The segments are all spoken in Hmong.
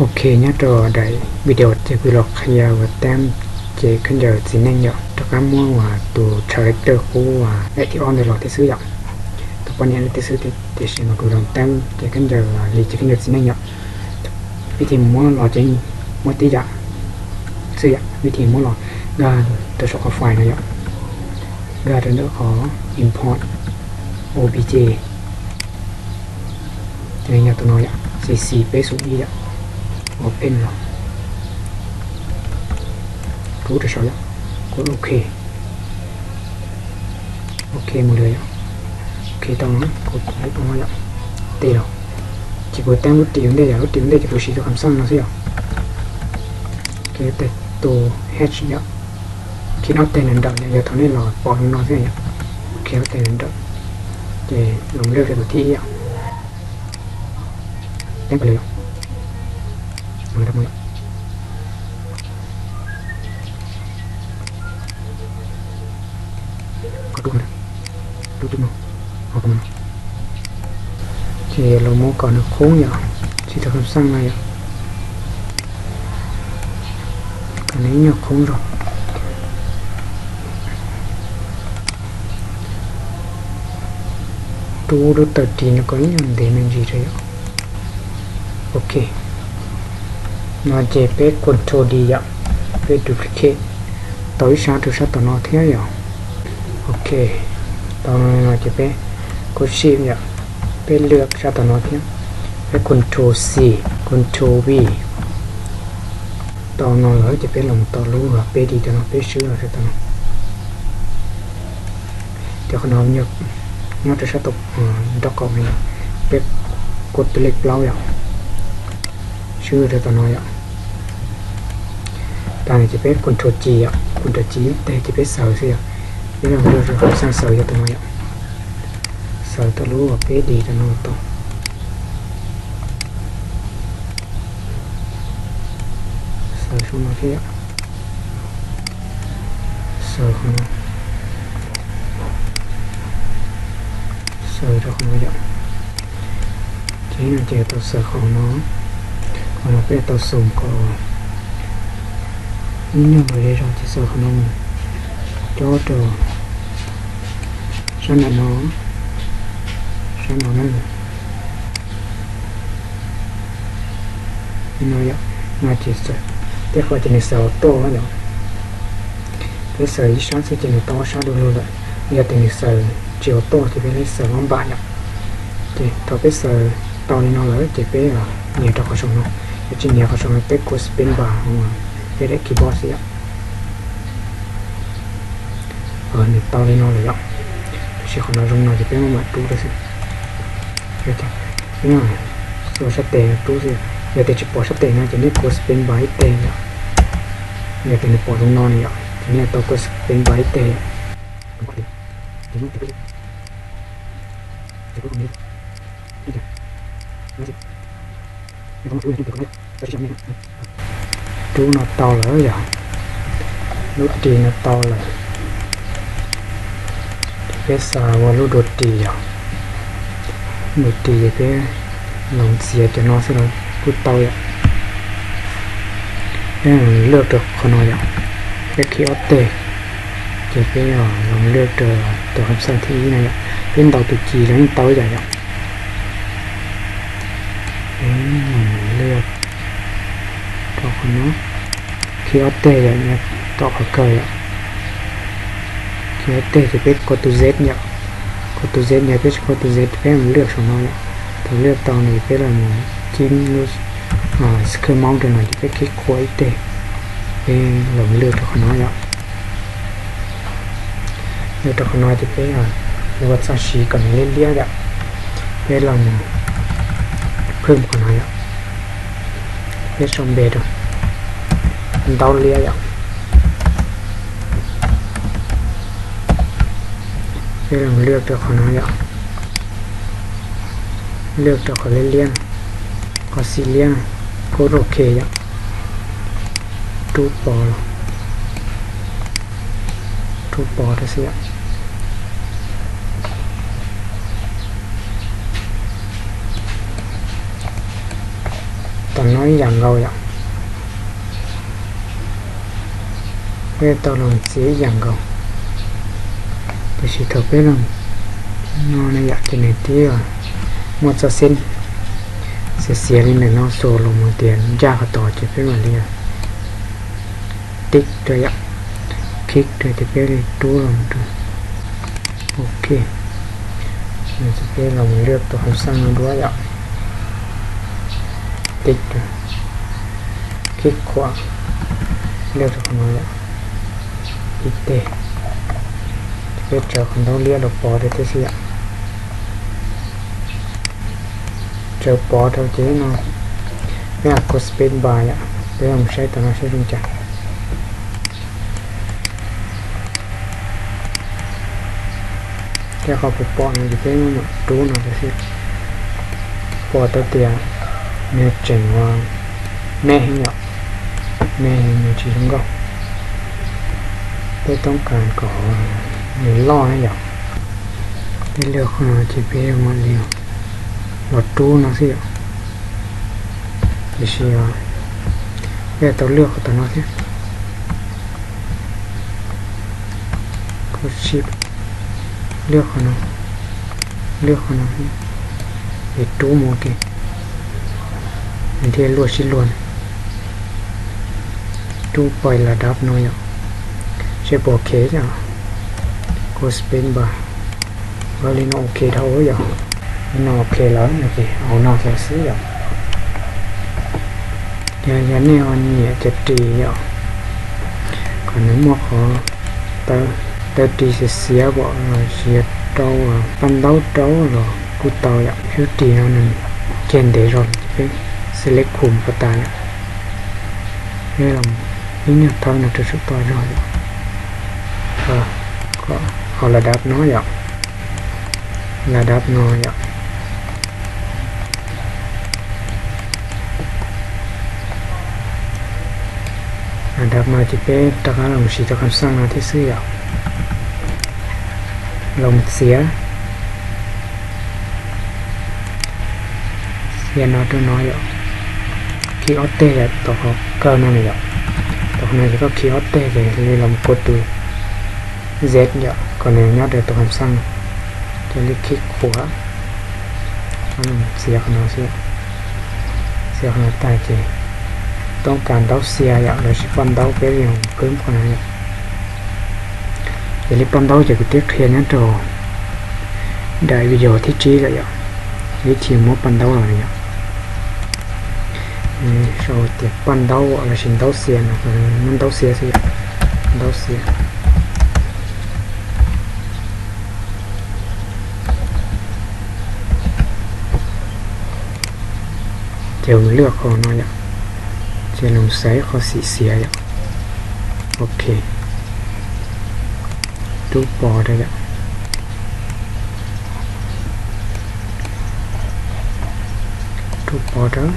Ok, nyob rau daim video ces kuv los qhia ua teeb cev khaub ncaws txiv neej yom. Rov qab muab tus character qub daim thib ob ntawd los thiab xwb yom. Tus poj niam li thiab xwb, tiam sis mas kuv los teeb cev khaub ncaws li cev khaub ncaws txiv neej yom. Vib thib muab los ces muab tib yam xwb yom. Vib thib muab los, nkag rau saum qhov file no yom, nkag rau ntawm qhov import obj, ces yog tus no yom, C C peb xoom ib yom, open los, rub rau saud yom, kuv ok, ok mus li yom. Ok tau no, kuv tus no yom, tes los, ces kuv teeb lub ris ua ntej yom, lub ris ua ntej ces kuv siv tus kham xaj no xwb yom. Ok, tes tus H yom, khi ob teg nrawm nrawm yom, yog thaum nej los pom zoo no xwb yom. Ok, ob teg nrawm nrawm, ces los lwaj rau tus thib ib yom, teeb pam li yom. Ces los muab kom nws qhub yom, siv tus kham xaj no yom, kom nws ib nyuag qhub zog. Rub lub taw ris no kom ib nyuag ntev me ntsis rau yom. Ok, no ces peb control D yom, peb duplicate tau ib sab rau sab tom no thiab yom. Ok, tau no ces peb kuv shift yom, peb lwaj sab tom no thiab, peb control C, control V. Tau no lawm ces peb los tau lub peb ris tom no, peb swb los rau tom no. Ces qhov no nyob rau sab tom nraub qaum no, peb kuv tus lej plaub yom, swb rau tom no yom. Tag no ces peb control C yom, control C ib teg ces peb xaws xwb yom. Peb los lwaj rau kham xaj xaws yog tus no yom, xaws tau lub peb ris tom no tau. Xaws zoo no thiab yom, xaws qhov no, xaws rau qhov no yom. Ces no ces tau xaws qhov no, qhov no peb tau xaws kom ib nyuag los ze zog ces xaws qhov no mus cob rau sab nram no, sab no na. No yom, no ces tej qhov ces nws xaws auto yom. Peb xaws ib sab xwb ces nws tau ob sab du lug lawm. Yog tias nws xaws tsis auto ces peb xaws ob npam yom. Ces thaum peb xaws tau li no lawm ces peb nias rau qhov saum no, yog tsis nias qhov saum no peb kuv space bar, peb daim keyboard xwb yom. Nws tau li no lawm yom. Tab sis qhov no zoo no ces peb mam rub rau xwb. Peb xuas sab tes rub xwb. Yog tias tsis pom sab tes no ces nej kuv space bar ib teg yom. Yog tias nws pom zoo no na yom ces nej tau kuv space bar ib teg yom. Rub no tau lawm yom, lub ris no tau lawm. Peb xaws ua lub dua ris yom, dua ris ces peb los ntxias cov no xwb los kuj tau yom. Peb lwaj rau qhov no yom, peb khi ob teg, ces peb los lwaj rau tus kham xaj thib ib no yom, peb ntaus tus ci los yeej tau ib yam yom. Peb lwaj rau qhov no, khi ob teg yom, nyob tom qhov kawg yom. Khi ob teg ces peb kov tus Z yom, kov tus Z, yog peb tsis kov tus Z peb mus lwaj saum no yom. Thaum lwaj tau no peb los mus cib lub square mouse rau no ces peb khib qhua ib teg, peb los lwaj rau qhov no yom. Lwaj rau qhov no ces peb yuav ua txoj siv kom nws liab liab yom. Peb los mus phwj qhov no yom, peb sau npe rau ntaub liab yom. Peb los lwaj rau qhov no yom, lwaj rau qhov liab liab, qhov xim liab, kuj ok yom. Rub pov los, rub pov rau xwb yom. Qhov no ib yam nkaus yom. Peb tau los txiav ib yam nkaus. Tiam sis thaum peb los no na yom, ces nws twb muaj txoj xeeb xiav xiav li ntawm no xus los mus tias ncaj qhov tod ces peb mam li tib rau yom, khib rau ces peb li rub los rau. Ok, peb los mus liaj tus kham xaj no dua yom, tib rau, khib khuam, liaj rau qhov no yom, ib teg. Peb tsawv qhov ntaub liab los pov rau thiab xwb yom. Tsawv pov rau ces no peb hais kov space bar yom, peb los saib tom no saib zoo cas. Thiab qhov kuv pom no ces peb mam rub no rau xwb. Pom tau tias nws tseem ua me heev yom, me heev nws tsis zoo nkauj. Peb toob kas kom nws loj na yom. Peb liaj qhov no ces peb mam li los rub no xwb yom. Tiam sis peb tau liaj qhov tom no thiab. Kov shift, liaj qhov no, liaj qhov no, es rub mus ua ke, nws thiaj luaj sib luag. Rub pais las dab no yom, seb puas ok yom. Kov space bar, ua li no ok dhau yom. Li no ok lawm no ces hauv no xwb yom. Yog, yog nej ho nyiam cov ris yom, kom nws muaj qhov taw ris xiav xiav kom siav rau, paj ntaub rau los kuj tau yom. Lub ris no nws ceg ntev zog ces peb select khum kom tas yom. Peb los ib nyuag thawb no rau saum toj zog yom. Hauv las dab no yom, las dab no yom. Las dab no ces peb rov qab los siv tus kham xaj no thiab xwb yom. Los txiav, txiav no rau no yom. Khij ob teg yom, tom qhov kawg no na yom. Tom qhov no ces koj khij ob teg ces li los kov tus Z yom, kom nws nyob rau tus kham xaj. Ces li khij qhuav, txiav qhov no xwb. Txiav qhov no tag ces toob kas ntaub xia yom, lossis paj ntaub peb li qwb qhov no yom. Ces li paj ntaub ces kuv twb qhia nyob rau daim video thib tsib lawm yom, vib thi muab paj ntaub los yom. Sau tias paj ntaub lossis ntaub xia no, muab ntaub xia xwb yom, ntaub xia. Ces lwaj qhov no yom, ces los xaiv qhov xim xiav yom. Ok, rub pov rau yom. Rub pov rau,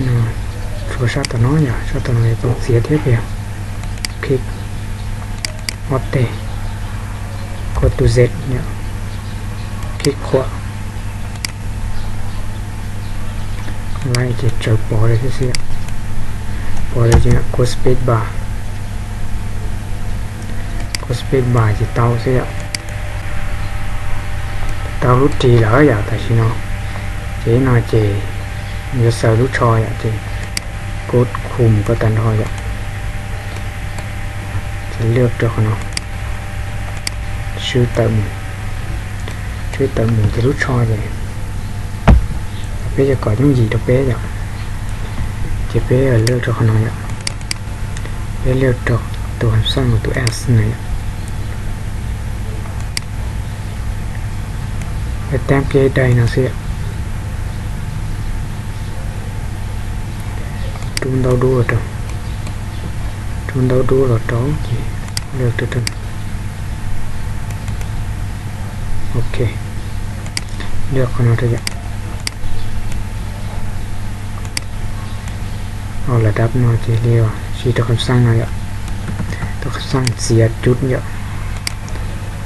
no, tshuav sab tom no yom, sab tom no tau txiav thiab tiag. Khij ob teg, kov tus Z yom, khij qhuav, laij ces tsawv pov rau xwb xwb yom. Pov rau ces kov space bar, kov space bar ces tau xwb yom. Tau lub ris lawm yom, tam sim no. Ces no ces yuav xaws lub tsho yom, ces kov khum kom tag nrho yom. Ces lwaj rau qhov no, swb tawm mus, swb tawm mus ces lub tsho ces peb yuav kom yooj yim rau peb yom. Ces peb lwaj rau qhov no yom, peb lwaj rau tus kham xaj tus S no yom. Peb tab kiag dai no xwb yom. Rub ntaub dub los rau, rub ntaub dub los rau ces lwaj rau, ok, lwaj qhov no rau yom. Ua las dab no ces li siv rau kham xaj no yom, tus kham xaj txiav cub yom,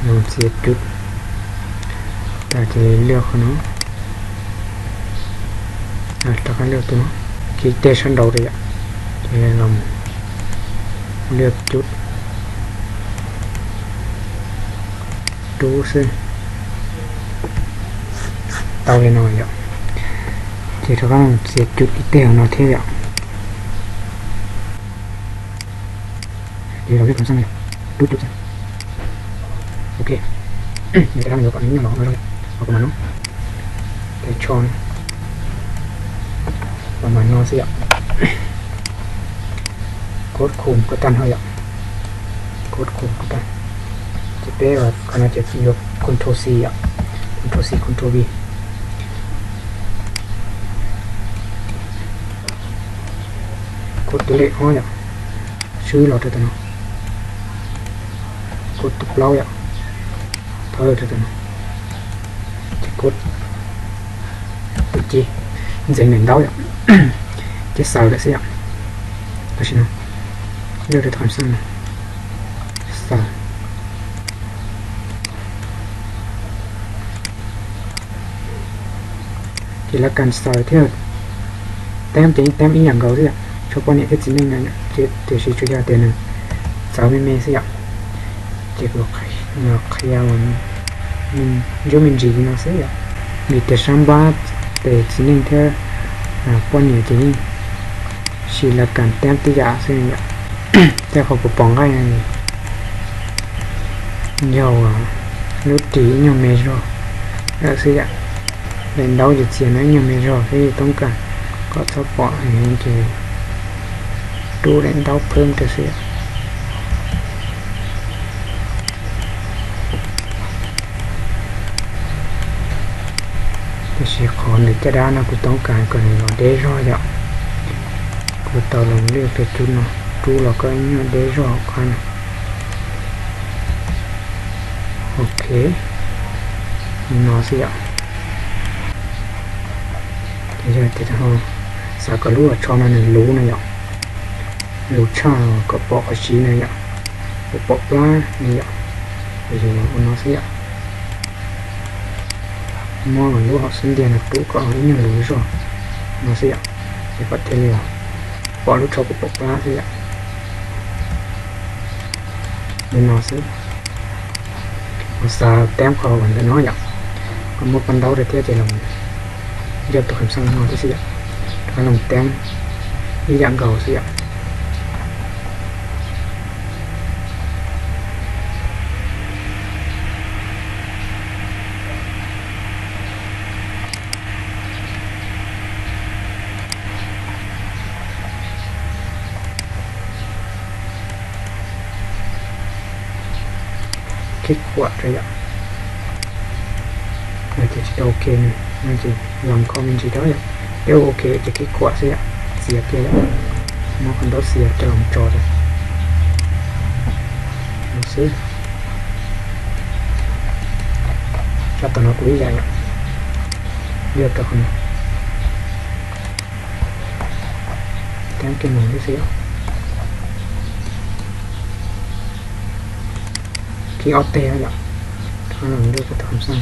no txiav cub, tas ces li lwaj qhov no. Rov qab lwaj tus no, kis tej sab nraud rau yom. Ces los lwaj cub rub xwb, tau li no yom. Ces rov qab txiav cub ib teg no thiab yom. Ces los lwaj cub xwb, rub cub xwb. Ok, rov qab yuav kom nws nyob los no, kom mas no, ces tsho kom mas no xwb yom. Kod khum kom tag no yom. Kod khum kom tag. Ces peb qhov no ces yuav control C yom, control C, control V. Kod tus lej ob yom, swb los rau tam no. Kod tus plaub yom, phawj rau tam no. Ces kod tus ci, ntxeev daim ntaub yom, ces xaws lawm xwb yom. Tam sim no lwaj rau tom xam xaj no, xaws. Ces lawv kam xaws thiab, tab ces tab ib yam nkaus xwb yom, tshuav poj niam thiab txiv neej na, tiam sis tsuas yog tias nws txawv me me xwb yom. Ces kuv qhia ntsuab me ntsis li no xwb yom, vim tias sab npab tes txiv neej thiab poj niam ces yeej sis lawv kam tab tib yam xwb yom. Tej qhov kuv pom nqaij yog lub ris ib nyuag me zog lawm xwb yom. Daim ntaub ces txiav no ib nyuag me zog xwb, toob kas kom txhob pom ces rub daim ntaub phwb rau xwb yom. Tiam sis qhov ntawm caj dab no kuv toob kas kom nws los deb zog yom. Kuv tau los lwaj rau cub no, rub los kom ib nyuag deb zog qhov no. Ok, li no xwb yom. Ces yog tias xav kom lub tsho no nws luv no yom, luv tshaj kom pom qhov siv no yom, kom pom plab no yom, ces yus ua no xwb yom. Muab lub hom xub ntiag no rub kom ib nyuag luv zog no xwb yom, ces kom thiaj li pom lub tsho kom pom plab xwb yom. Li no xwb. Kuv xav tab qhov uas ntawm no yom, kuv muab paj ntaub rau thiab ces los yog tus kham xaj no thiab xwb yom, rov qab los tab ib yam nkaus xwb yom. Khib khuam rau yom, no ces tsis tau ok, no ces los kho me ntsis rau yom, peb ua ok ces khib khuam xwb yom, txiav kiag yom, muab qhov ntaub xiav coj los tso rau no xwb. Tso tom no kuv ib yam yom, yog rau qhov no, tab kiag mus lub xwb yom. Khib ob teg yom, rov qab los lwaj rau tus kham xaj.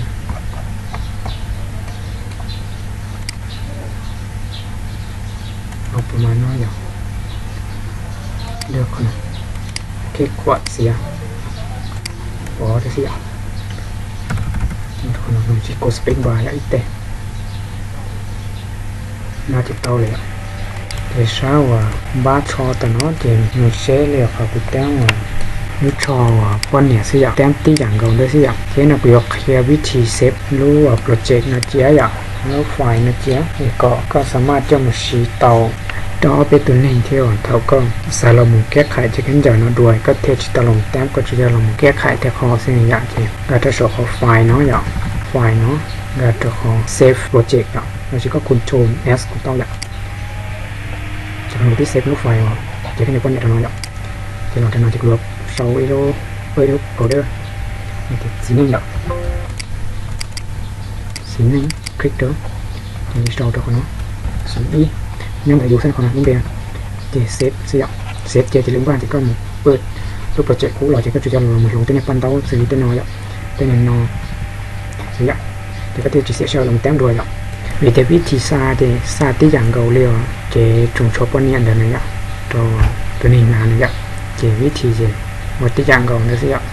Au, pus mas no yom, lwaj qhov no, khib khuam txiav, pov thiab xwb yom. Qhov no tsis kov space bar yom, ib teg. No ces tau lawm yom. Ces sab uas npab tsho tom no ces nws seb li qhov kuv tab uas lub tsho uas poj niam xwb yom, tab tib yam nkaus ntawd xwb yom. Ces no kuv yuav qhia vib thi save lub project no cia yom, lub file no cia, es kom koj xa maj coj mus siv tau rau ob peb tus neeg thiab. Thaum koj xav los mus keb qhais cov khaub ncaws no dua koj thiaj tsis tau los mus tab, koj tsuas yog los mus keb qhais thiaj qhov xwb yom. Ces nkag rau saum qhov file no yom, file no, nkag rau qhov save project yom, los sis koj control S kuj tau yom. Ces kuv twb save lub file uas ces khaub ncaws poj niam rau no yom. Ces los rau no ces kuv yuav sau ib lub, ib lub folder, txiv neej yom, txiv neej, click rau, ces sau rau qhov no, xov ib, nyob ntawm yus xwb qhov no lub npe. Ces save xwb yom, save cia ces lwm npaj ces koj mus pw lub project kub los ces koj tsuas yog los mus hloov tej niag paj ntaub xws li tej no yom, tej niag no xwb yom, ces koj thiaj tsis xiam sij hawm los mus tab dua yom. Vim tias vib thib xa ces xa tib yam nkaus li os, ces tsoos tshuav poj niam ntawd na yom, rau tus neeg hnav na yom, ces vib thib ces ua tib yam nkaus ntawd xwb yom.